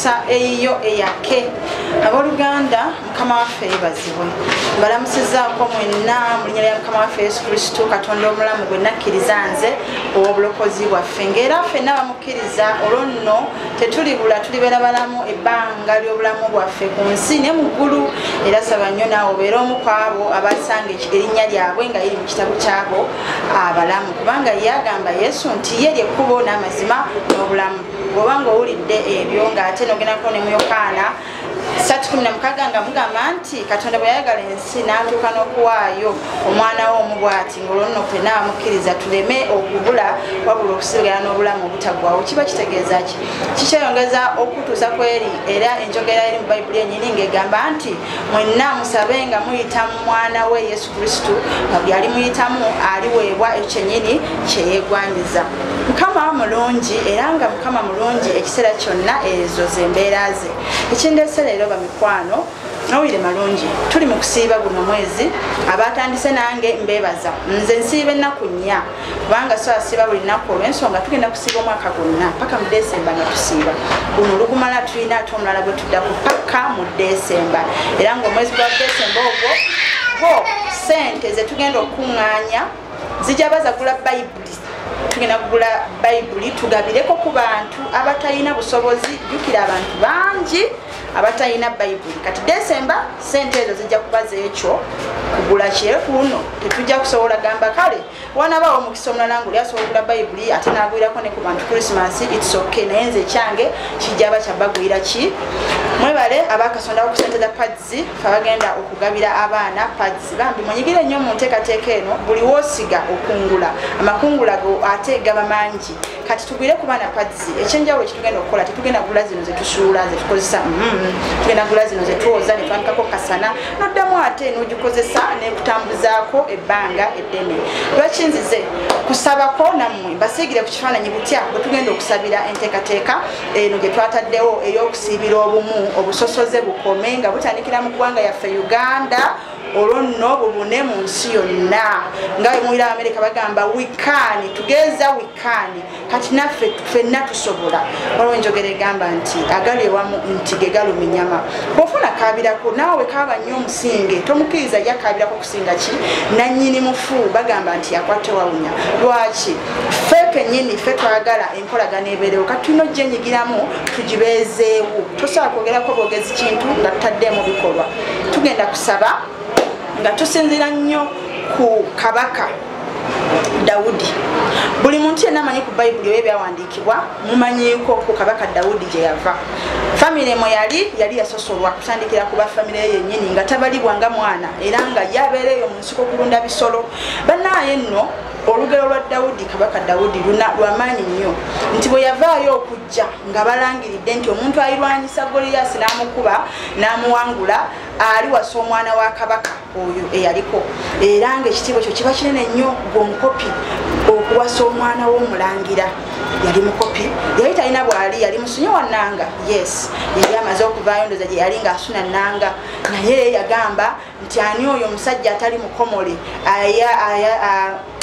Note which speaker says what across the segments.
Speaker 1: okutuusa eyiyo eyake. Abooluganda, Mukama waffe yeebazibwe. Mbalamusizaako mwenna mu linnya lya Mukama waffe Yesu Kristo, Katonda omulamu gwe nakkiriza nze ow'obulokozi bwaffe. Ng'era ffenna bamukkiriza, olwo nno tetulibula, tulibeera balamu ebbanga ly'obulamu bwaffe ku nsi ne mu ggulu. Era saba nnyo naawe obeere omu ku abo abasanga erinnya lyabwe nga liri mu kitabo kyabo abalamu, kubanga ye agamba Yesu nti ye ly'ekkubo n'amazima n'obulamu. Bw'oba ng'owulidde ebyo ng'ate n'ogendako ne mu Yokaana 3:16 nga mugamba nti Katonda bwe yayagala ensi n'atuuka n'okuwaayo omwana we omu bw'ati, ng'olwo nno ffenna abamukkiriza tuleme okubula wabula okusigala n'obulamu obutaggwaawo. Kiba kitegeeza ki? Kikyeyongeza okutuusa ku eri era enjogera eri mu Bayibuli yennyini ng'egamba nti mwenna musabe nga muyita mu mwana we Yesu Kristo, nga buli alimuyitamu aliweebwa ekyo kyennyini kye yeegwanyiza. Mukama mulungi, era nga Mukama mulungi ekiseera kyonna, ezo zembeera ze. Ekindeese leero bamikwano, mawulire malungi. Tuli mu kusiiba guno mwezi, abatandise nange mbeebaza. Nze nsiiba ennaku 4, kubanga so asiiba buli nnaku olw'ensonga tugenda kusiiba omwaka gwonna paka mu Desemba nga tusiiba. Guno olugumala tulina ate omulala gwe tuddako paka mu Desemba, era ng'omwezi gwa Desemba ogwo gwo ssente ze tugenda okukuŋŋaanya zijja bazagula Bayibuli. Tugenda kugula Bayibuli tugabireko ku bantu abatalina busobozi. Jjukira abantu bangi abatalina Bayibuli. Kati Desemba ssente ezo zijja kuba zeekyo kugula kyeru kuno tetujja kusobola gamba kale wanabaawo omukisa omulala ng'oli asobola okugula Bayibuli ate n'agwirako ne ku bantu Christmas, it's okay. Naye nze ekyange kijja ba kyabagwira ki. Mwebale abakasondawo ku ssente za pads, fe abagenda okugabira abaana pads. Bambi munyigire nnyo mu nteekateeka eno, buli woosiga okungula amakungula go ate gaba mangi. Kati tugwire ku baana pads. Ekyenjawulo kyetugenda okukola, tetugenda kugula zino zetusuula zetukozesa, tugenda kugula zino zetwoza ne twanikako kasana, noddamu ate n'ogikozesa n'ekutambuzaako ebbanga eddene. Lwaki nzize kusabako nammwe mbasiigire ku kifaananyi butya bwe tugenda okusabira enteekateeka eno gye twataddewo ey'okusiibira obumu, obusosoze bukome nga butandikira mu ggwanga yaffe Uganda, olwo nno bubune mu nsi yonna. Nga bwe muwulira Abamerika bagamba we can, tugeza we can, kati naffe ffenna tusobola. Waliwo enjogera egamba nti agali ewamu nti ge galuma ennyama. Bw'ofuna kaabirako naawe kaaba nnyo omusinge, tomukkiriza ye akaabirako kusinga ki nannyini mufu, bagamba nti yakwata wawunya. Lwaki? Ffe kennyini ffe twagala enkolagano ebeerewo, kati tulina ogyenyigiramu tugibeezeewo. Tosobola kwogerako bwogezi kintu nga tutaddeemu bikolwa. Tugenda kusaba nga tusinziira nnyo ku Kabaka Dawudi. Buli muntu yenna amanyi ku Bayibuli oba ebyawandiikibwa mumanyiiko ku Kabaka Dawudi gye yava. Famire mwe yali, yali yasosolwa kutandikira ku bafamire ye yennyini nga tabalibwa nga mwana, era nga yabeera eyo mu nsiko kulunda bisolo. Bannaaye nno olugero lwa Dawudi, Kabaka Dawudi, lwamaanyi nnyo nti bwe yavaayo okujja nga balangiridde nti omuntu alirwanyisa Goliyasi n'amukuba n'amuwangula aliwasa omwana wa kabaka oyo eyaliko, era ng'ekitiibwa ekyo kiba kinene nnyo gw'omukopi okuwasa omwana w'omulangira. Yali mukopi, yali talina bwali, yali musunyi wa nnanga. Yes, yali amaze okuvaayo ndoza gye yali ng'asuna nnanga, naye yagamba nti ani oyo omusajja atali mukomole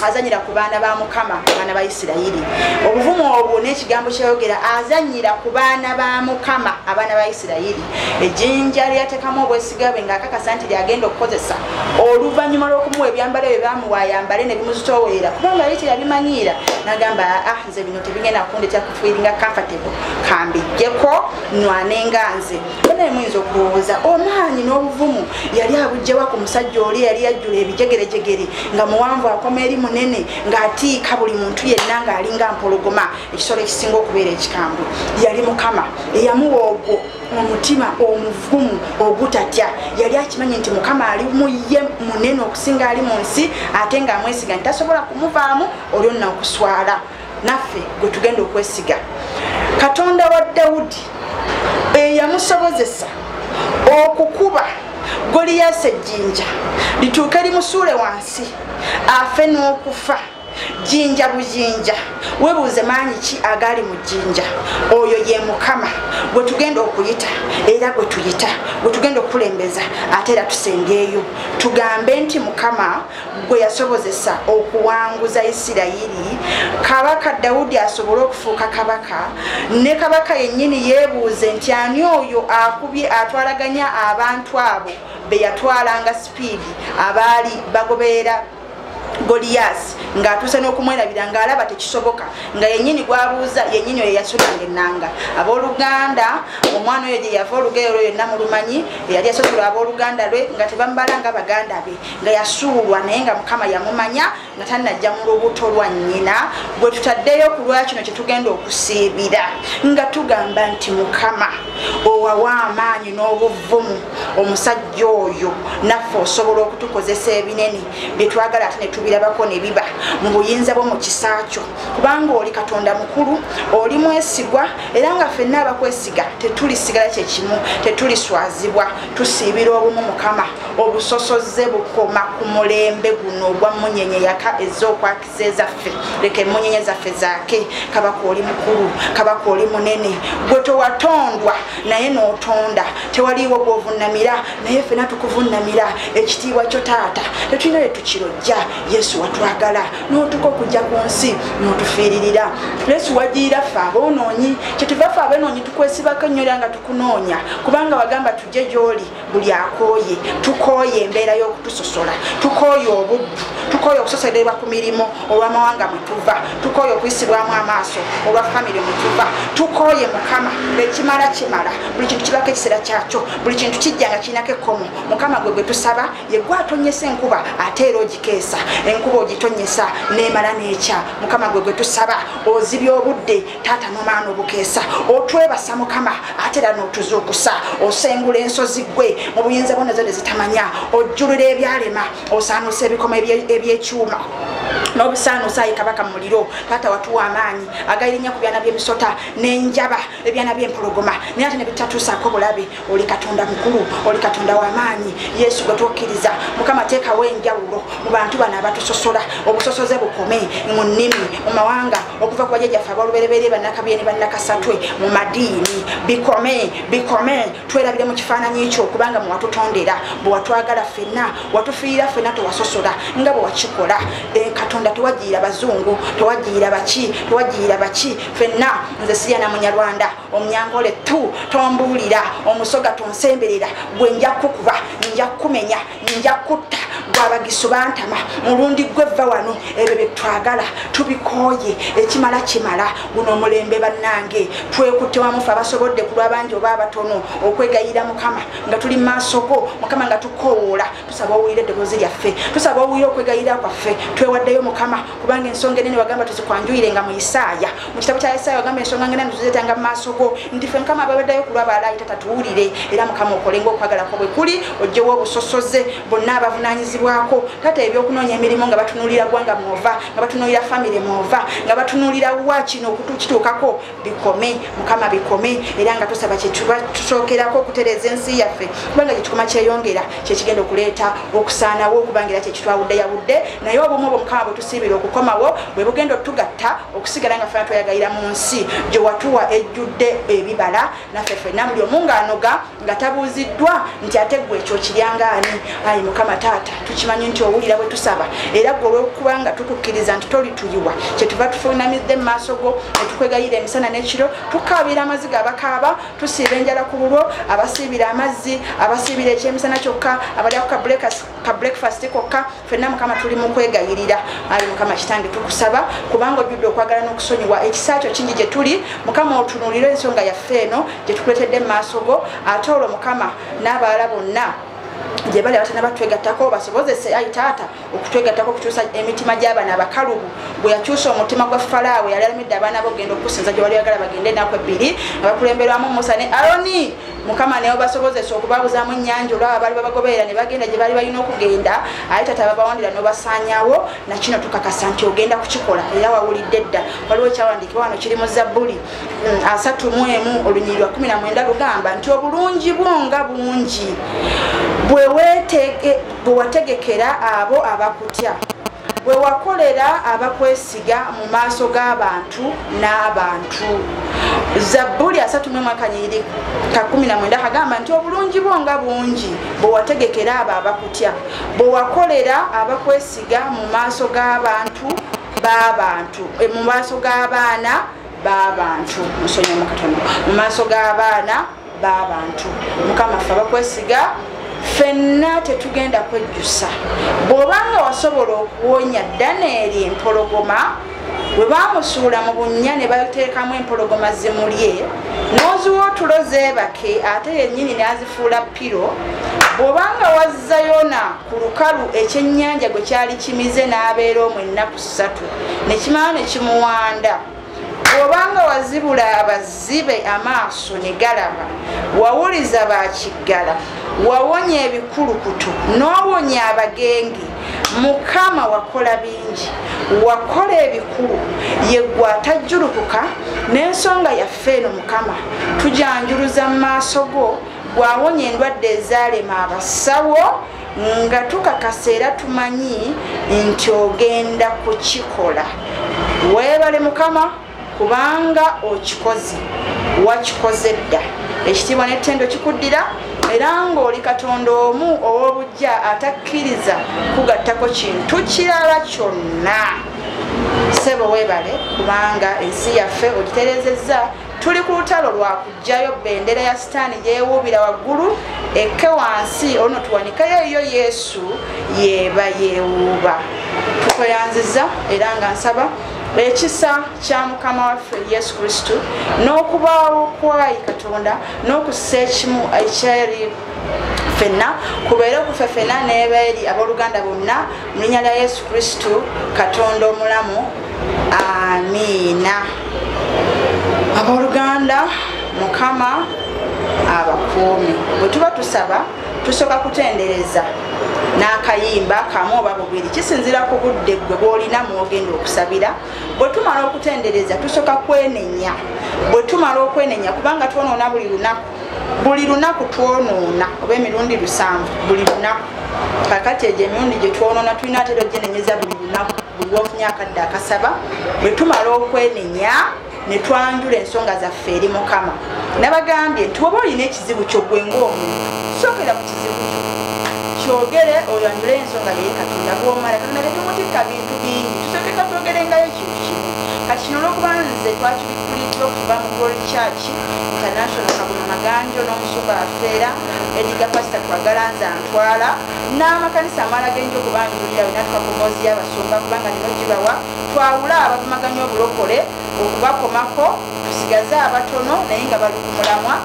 Speaker 1: azanyira ku baana ba Mukama, abaana ba Isirayiri. Obuvumu obwo n'ekigambo kyeyogera, azanyira ku baana ba Mukama, abaana ba Isirayiri. Ejjinja lyateekamu obwesiga bwe ng'akakasa nti lyagenda okukozesa oluvannyuma lw'okumuwa ebyambalo ebyo baamuwa ayambale ne bimuzitoowerera, kubanga yali teyabimanyiira. N'agamba, ah, nze bino tebigenda kundetera kufiiringa comfortable, kambijjeko nwane nga nze. Banaye muyinza okulowooza omaanyi n'obuvumu yali abuggyewa ku musajja oli yali yajjula ebijegerejegere, nga muwanvu akoma eri munene, ng'atiika buli muntu yenna, ng'alinga mpologoma, ekisolo ekisinga okubeera ekikambwe. Yali Mukama eyamuwa ogwo omutima omuvumu ogutatya. Yali akimanyi nti Mukama ali mu ye munene okusinga ali mu nsi, ate ng'amwesiga nti tasobola kumuvaamu olwo nno okuswala. Naffe gwe tugenda okwesiga Katonda wa Dawudi eyamusobozesa okukuba Goliyasi ejjinja lituuke limusuule wansi afe n'okufa. Jjinja bujinja, weebuuze maanyi ki agali mu jjinja. Oyo ye Mukama gwe tugenda okuyita, era gwe tuyita, gwe tugenda okukulembeza, ate era tusembyeyo tugambe nti Mukama gwe yasobozesa okuwanguza Isirayiri, Kabaka Dawudi asobole okufuuka kabaka. Ne kabaka yennyini yeebuuze nti ani oyo akubye atwalaganya abantu abo be yatwalanga sipiidi abaali bagoberera Goliyaasi, ng'atuuse n'okumwerabira, ng'alaba tekisoboka, nga yennyini gwabuuza yennyini oyo yasulanga ennanga. Abooluganda, omwana oyo gye yava olugero lwe yonna mulumanyi, eyali yasosolwa abooluganda lwe nga tebamubala nga baganda be, nga yasuulwa, naye nga Mukama yamumanya nga tannajja mu lubuto lwa nnyina. Bwe tutaddeyo ku lwa kino kye tugenda okusiibira, nga tugamba nti Mukama owawa amaanyi n'obuvumu omusajja oyo, naffe osobola okutukozesa ebinene bye twagala ate ne tubirabako ne biba mu buyinza bwo mu kisa kyo, kubanga oli Katonda mukulu, oli mwesigwa, era nga ffenna abakwesiga tetulisigala kye kimu, tetuliswazibwa. Tusiibira obumu Mukama, obusosoze bukoma ku mulembe guno ogwa mmunyenye yaka ez'okwakiza ezaffe. Leka emmunyenye zaffe zaake. Kabaka oli mukulu, kabaka oli munene, gwe tewatondwa naye n'otonda, tewaliiwo gw'ovunnamira naye ffenna tukuvunnamira. Ekitiibwa kyo taata tetulina lwe tukirojja. Yesu watwagala n'otuka okujja ku nsi n'otufiiririra. Yesu wagiira ffe aboonoonyi, kyetuva ffe aboonoonyi tukwesibako ennyo era nga tukunoonya, kubanga wagamba tujje gy'oli buli akooye. Tukooye embeera y'okutusosola, tukooye obuddu, tukooye okusosolerwa ku mirimu olw'amawanga mwe tuva, tukooye okuyisibwamu amaaso olwa famire mwe tuva, tukooye Mukama. Ekimala kimala, buli kintu kibako ekiseera kyakyo, buli kintu kijja nga kirinako ekkomo. Mukama gwe gwe tusaba, ye gwe atonyesa enkuba ate era ogikeesa, enkuba ogitonyesa n'emala n'ekya. Mukama gwe gwe tusaba, ozibya obudde taata n'omala n'obukeesa, otwebasa Mukama ate era n'otuzuukusa, osengula ensozi gwe mu buyinza bwo nazo ne zitamanya, ojjulula ebyalema, osaanuusa ebikomo eby'ekyuma n'obusaanuusa ayi kabaka mu muliro. Taata watuwa amaanyi agayirinya ku byana by'emisota n'enjaba, ebyana by'empologoma, naye ate ne bitatuusaako bulabe. Oli Katonda mukulu, oli Katonda w'amaanyi. Yesu gwe tukkiriza, Mukama teekawo enjawulo mu bantu bano abatusosola, obusosoze bukome mu nnimi, mu mawanga, okuva ku bajjajjaffe ab'olubereberye bannakabye ne bannakasatwe, mu madiini, bikome, bikome. Twerabire mu kifaananyi kyo, kubanga mwe watutondera, bwe watwagala ffenna, watufiirira ffenna, tewasosola nga bwe wakikola. Katonda tewagiira bazungu, tewagiira baki, tewagiira baki, ffenna. Nze sirya na Munyarwanda, Omunyankole tu tombuulira, Omusoga tonsemberera, gwe nja kukuba, nja kukumenya, nja kutta, gwe bantama mulundi gwe vva wano. Ebyo bye twagala tubikooye, ekimala kimala. Guno omulembe bannange twekutte wamu ffe abasobodde ku lw'abangi oba abatono okwegayirira Mukama nga tuli mu maaso go Mukama, nga tukoowoola. Tusaba owulire eddoboozi lyaffe, tusaba owulire okwegayirira kwaffe. Twewaddeyo Mukama, kubanga ensonga enene wagamba tuzikwanjuyire nga mu Isaaya, mu kitabo kya Isaaya wagamba ensonga enene tuzireetanga mu maaso go, nti ffe Mukama ababaddeyo ku lw'abaalayi tata tuwulire. Era Mukama okole ng'okwagala kwo bwe kuli, oggyewo obusosoze bonna abavunaanyizibwako taata ebyokunoonya emirimu nga batunuulira ggwanga mwova, nga batunuulira famire mwova, nga batunuulira wa kino okukituukako. Bikome Mukama, bikome. Era nga tusaba kyetuba tusookerako okutereeza ensi yaffe, kubanga kyekikoma kyeyongera kyekigenda okuleeta okusaanawo, okubanga era kyekitwawudde yawudde. Naye obumu obwo Mukama bwe tusiibira okukomawo bwe bugenda otugatta okusigala nga ffena tweyagayira mu nsi gye watuwa ejjudde ebibala, naffe ffenna buli omu ng'anoga nga tabuuziddwa nti ate ggwe ekyo kiryanga ani. Ayi Mukama taata, tukimanyi nti owulira bwe tusaba, era ggwe olw'okubanga tukukkiriza nti tolituyiwa, kyetuva tufuunamidde mu maaso go ne tukwegayira emisana n'ekiro. Tukaabira amaziga abakaaba, tusiiba enjala ku lulwo abasiibira amazzi, abasiibira ekyemisana kyokka, abalyako ka breakfast kokka, ffenna Mukama tuli mu kwegayirira. Ayi Mukama kitange, tukusaba kubanga ojjudde okwagala n'okusonyiwa, ekisa kyo kingi gye tuli. Mukama otunuulire ensonga yaffe eno gye tukuleetedde mu maaso go, ate olwo Mukama n'abalala bonna gye bali abatana batwegattako basobozese ayi taata okutwegattako okukyusa emitima gy'abaana abakalubu. Bwe yakyusa omutima gwa Falaawo yali alamidde abaana bo ogenda okukusinza gye wali oyagala bagende ennaku ebbiri nga bakulemberwamu Musa ne Aroni, Mukama ne basobozesa okubabuzaamu ennyanja olwabo abaali babagoberera ne bagenda gye baali balina okugenda. Ayi taata babawandira n'obasaanyaawo. Nakino tukakasa nti ogenda kukikola era wawulidde dda. Waliwo ekyawandiikibwa wano kiri mu Zabbuli 31 olunyiriri lwa 19, lugamba nti obulungi bwo nga bungi bwe wategekera abo abakutya, Bwe wakolera abakwesiga mu maaso g'abantu n'abantu. Zabbuli 31:19 kagamba nti obulungi bwo nga bungi bwe wategekera abo abakutya, bwe wakolera abakwesiga mu maaso g'abantu b'abantu, mu maaso g'abaana b'abantu. Musonyiwe katono, mu maaso g'abaana b'abantu. Mukama ffe abakwesiga ffenna tetugenda kwejjusa. Bw'obanga wasobola okuwonya Danieri empologoma bwe baamusuula mu bunnya ne bateekamu empologoma zimulye, n'oziwa otulo zeebake ate yennyini n'azifuula piro. Bw'obanga wazza Yona ku lukalu ekyennyanja gwe kyali kimize n'abeera omwo ennaku 3 ne kimala ne kimuwanda. Bw'obanga wazibula abazibe amaaso ne galaba, wawuliza bakiggala, wawonya ebikulukuto n'owonya abagenge. Mukama wakola bingi, wakola ebikulu, ye ggwe atajjulukuka. N'ensonga yaffe eno Mukama tujanjuluza mu maaso go, gwawonya endwadde ezaalema abasawo, nga tukakasa era tumanyi nti ogenda kukikola. Weebale Mukama kubanga okikoze, wakikoze dda. Ekitiibwa n'ettendo kikuddira, era ng'oli Katonda omu ow'obuggya atakkiriza kugattako kintu kirala kyonna. Ssebo weebale kubanga ensi yaffe ogitereezezza. Tuli ku lutalo lwa kuggyayo bendera ya Sitaani gyewuubira waggulu ekke wansi, olwo tuwanikeyo eyo Yesu yeeba yeewuuba. Tukweyanziza era nga nsaba ekisa kya Mukama waffe Yesu Kristo n'okubaawo kwayi Katonda n'okussa ekimu ekyeri ffenna kubeere ku ffenna n'ebeeri abooluganda bonna mu linnya lya Yesu Kristo Katonda omulamu. Amiina. Abooluganda, Mukama abakuume. Bwe tuba tusaba tusooka kutendereza n'akayimba kamu oba bubiri, kisinziira ku budde ggwe bw'olina mw'ogenda okusabira. Bwe tumala okutendereza tusooka kwenenya. Bwe tumala okwenenya, kubanga twonoona buli lunaku, buli lunaku twonoona oba emirundi 7 buli lunaku. Kaakati egyo emirundi gye twonoona tulina ate ogyenenyeza buli lunaku, buli lw'ofunye akadde akasaba. Bwe tumala okwenenya ne twanjula ensonga zaffe eri Mukama. Nabagambye nti bw'oba olina ekizibu kyo ggwe ng'omuntu, sookera ku kizibu kyo kyogere, oyanjule ensonga ye Katonda. Bw'omala, Katonda tetumutikka bintu bingi, tusooke katwogerengayo ekintu kimu. Kati kino olw'okuba nze twakibikkuliddwa okuva mu Glory Church International Kagoma Maganjo n'omusumba waffe era Edgar Pastor Kwagala nze antwala n'amakanisa amalala genja okubanjulira bwe natuka ku mboozi y'abasumba, kubanga nina ogibawa. Twawule abavumaganya obulokole okubakomako, tusigaze abatono naye nga bali ku mulamwa.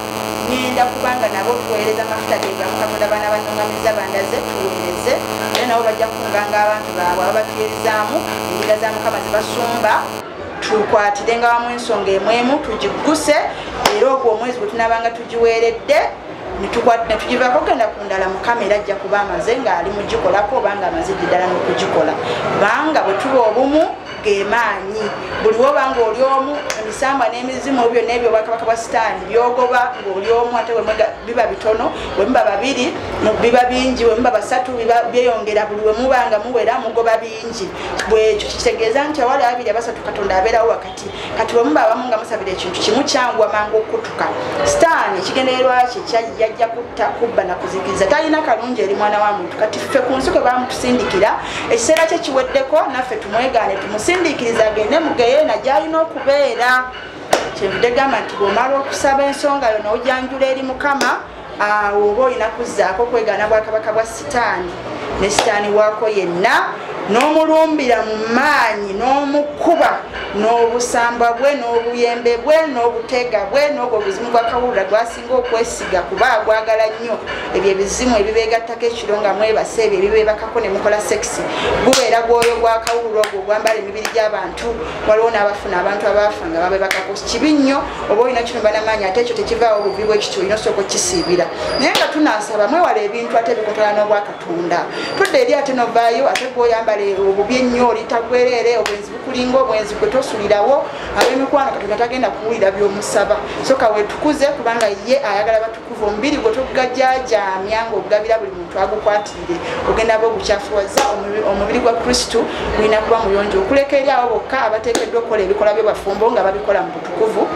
Speaker 1: Ngenda kubanga nabo tuweereza mafuta ge gamu Katonda baana bannungamiza bandaze tuweereze, era nabo bajja kukunganga abantu baabwe ababakkiririzaamu endiga za Mukama ze basumba. Tukwatirenga wamu ensonga emwemu tugigguse, era ogwo omwezi gwe tunaabanga tugiweeredde ne tugivaako kugenda ku ndala. Mukama era ajja kuba amaze ng'ali mugikolako oba ng'amaze ddala n'okugikola, kubanga bwe tuba obumu ge maanyi. Buli w'oba ng'oli omu, emisambwa n'emizimu byonna ebyo obwakabaka bwa Sitaani by'ogoba ng'oli omu, ate bwe biba bitono, bwe muba babiri biba bingi, bwe muba basatu byeyongera, buli we muba nga muwera mugoba bingi. Bwekyo kitegeeza nti awali ababiri abasatu Katonda abeerawo wakati. Kati bwe muba abamu nga musabira ekintu kimu kyanguwa mangu okukutuka. Sitaani ekigendererwa kye yajja kutta, kubba na kuzikiriza, talina kalungi eri mwana wa muntu. Kati ffe ku nsi kwe baamutusindikira, ekiseera kye kiweddeko, naffe tumwegaane tumusindiikirize agende mu geyeena gy'alina okubeera. Kyenvudde gamba nti bw'omala okusaba ensonga yo n'ojanjula eri Mukama, awo oba olina kuzzaako kwegaana bwakabaka bwa Sitaani ne Sitaani waako yenna, n'omulumbira mu maanyi n'omukuba n'obusamba bwe n'obuyembe bwe n'obutega bwe n'obwo obuzimu bwa kawulira gwasinga okwesiga, kuba agwagala nnyo. Ebyo ebizimu ebibeegattako ekiro nga mwebase, ebyo ebibeebakako ne mukola sekisi, gubeera gwoyo gwa kawulira ogwo ogwambala emibiri gy'abantu. Waliwo n'abafuna abantu abaafa nga babebakako. Kibi nnyo, oba olina kirumba n'amaanyi, ate ekyo tekivaawo buvi bwekityo, olina osooka okukisiibira. Naye nga tunaasaba mwewala ebintu ate ebikontana n'obwakatonda. Tudda eri ate novaayo ate gw'oyambadde oyambala obubi ennyo olitagwerere, obwenzi bukulinga obwenzi gwe tosulirawo. Ab'emikwano Katonda tagenda kuwulira by'omusaba. So kaweetukuze kubanga ye ayagala batukuvu. Omubiri gwe togajaajaamya ng'ogabira buli muntu agukwatirire, ogenda ba ogukyafuwaza. Omubiri gwa Kristo gulina kuba muyonjo, okuleka eri abo bokka abateekeddwa okukola ebikola by'obafumbo nga babikola mu butukuvu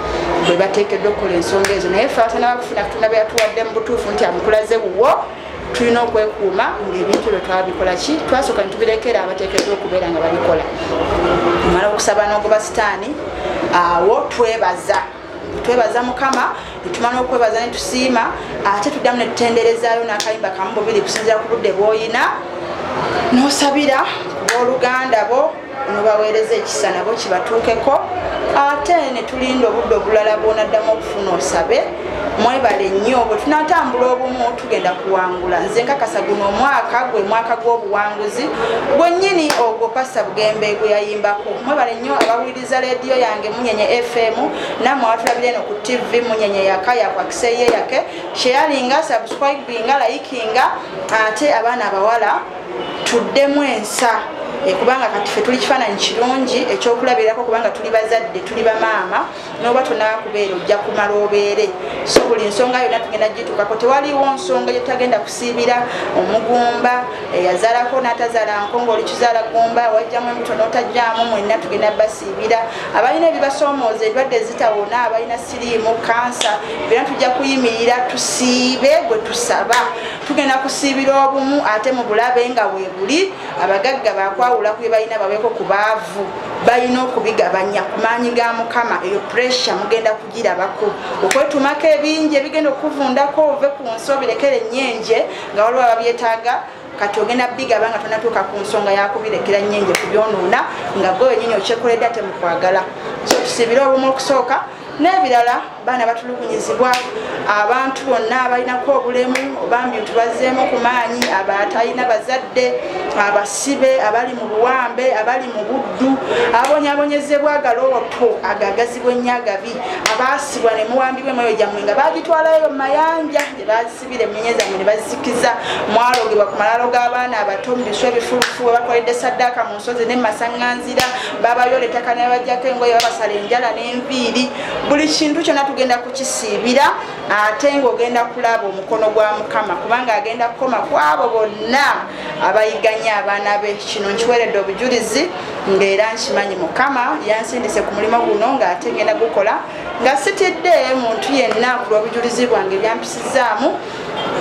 Speaker 1: bwe bateekeddwa okukola ensonga ezo. Naye ffe abatanaba kufuna Katonda bwe yatuwadde mu butuufu nti amukulaze wuwo, tulina okwekuuma ng'ebintu ebyo twabikola ki, twasooka ne tubirekera abateekeddwa okubeera nga babikola. Omala okusaba n'ogoba sitaani, awo twebaza Mukama, netumala okwebaza ne tusiima, ate tuddamu ne tutenderezaayo n'akayimba kamu bubiri kusinziira ku budde bw'oyina, n'osabira ku booluganda bo nobaweereza ekisa nabo kibatuukeko, ate ne tulinda obudde obulala bw'onaddamu okufuna osabe. Mwebale nnyo, bwe tunatambula obumu tugenda kuwangula. Nze nkakasa guno omwaka gwe mwaka gw'obuwanguzi gwennyini ogwo Pastor Bugembe gwe yayimbako. Mwebale nnyo abawuliriza leediyo yange Munyenye FM, nammwe abatulabira eno ku TV Munyenye yaka yakwakiseye yake, sharinga, subscribinga, likinga, ate abaana abawala tuddemu ensa, kubanga kati ffe tuli kifaananyi kirungi ekyokulabirako, kubanga tuli bazadde, tuli bamaama, n'oba tonaba kubeera ojja kumala obeere. So buli nsonga yonna tugenda gituukako, tewaliwo nsonga gye tutagenda kusiibira. Omugumba eyazaalako n'atazaala nkongo, oli kizaala gumba, wajjamu embuto n'otajjaamu, mwenna tugenda basiibira. Abalina ebibasoomooza, endwadde ezitawona, abalina siriimu, kansa, byonna tujja kuyimirira tusiibe gwe tusaba. Tugenda kusiibira obumu ate mu bulabe nga weebuli. Abagagga bakwawula ku bye balina baweeko ku baavu, balina okubigabanya ku maanyi ga Mukama. Eyo pressure mugenda kugirabako, okwetumako ebingi ebigenda okuvundako ove ku nsi obirekere ennyenje nga waliwo ababyetaaga. Kati ogenda bigaba nga tonatuuka ku nsonga yakubirekera nnyenje kubyonoona nga gwe wennyini okyekoledde ate mu kwagala. So tusiibire obumu okusooka, n'ebirala baana batulugunyizibwa, abantu bonna abalinako obulemu bambi tubazzeemu ku maanyi, abatalina bazadde, abasibe, abali mu buwambe, abali mu buddu, abonyaabonyezebwa agalooto agagazibwa ennyo agabi, abaasibwa ne muwambibwa emyoyo gyammwe nga bagitwalayo mu mayanja gye bazisibira emmenye zammwe ne bazizikiza, mwalogebwa ku malaalo g'abaana abato mu bisu ebifulufu, we bakoledde saddaaka mu nsozi ne mu masaŋŋanzira, babayoola ettaka ne babaggyako engoye, babasala enjala n'enviiri. Buli kintu kyonna tugenda kukisiibira, ate ng'ogenda kulaba omukono gwa Mukama, kubanga agenda kukoma ku abo bonna abayiganya abaana be. Kino nkiweeredde obujulizi ng'era nkimanyi Mukama yansindise ku mulimu guno ng'ate ngenda gukola nga sitidde muntu yenna ku lw'obujulizi bwange byampisizaamu.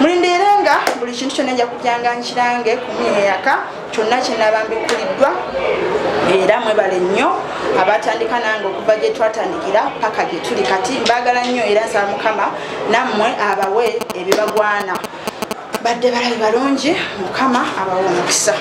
Speaker 1: Mulindiire nga buli kintu kyonna nja kujjanga nkirange ku Munyenye yaka kyonna kye naaba mbikkuliddwa. Era mwebale nnyo abatandika nange okuva gye twatandikira paka gye tuli kati. Mbaagala nnyo era nsaba Mukama nammwe abawe ebibagwana. Badde balabi balungi, Mukama abawe omukisa.